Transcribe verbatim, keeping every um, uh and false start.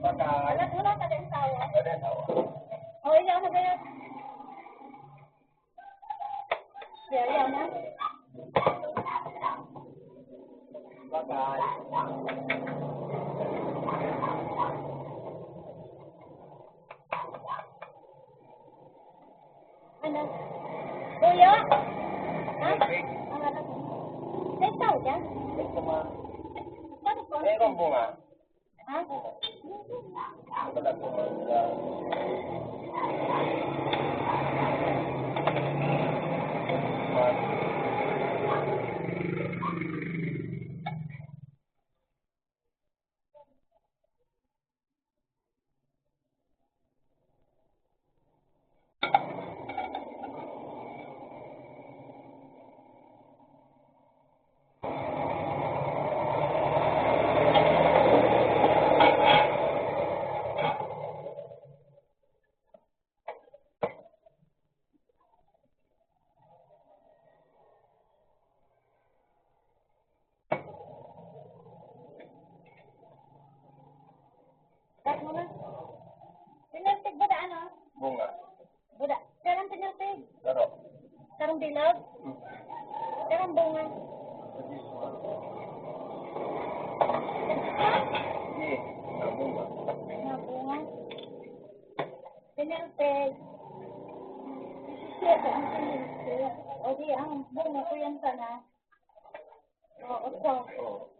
Wala, wala pa din tawa. Wala tawa. O, ikaw na ba yun? Yaya na. Ano? Kuya? Ha? Ang anak mo? May tao dyan? Saan po? Mayroong bunga. Ha? Kat mo na. Pinirtig ba na ano? Bunga. Buda. Karang pinirtig. Garo. Karang bilog. Hmm. Karang bunga. Sige, ang bunga. Ang bunga. Pinirtig. Siyete ang pinirtig. O di, ang bunga ko yan sana. Oo, ito. Oo.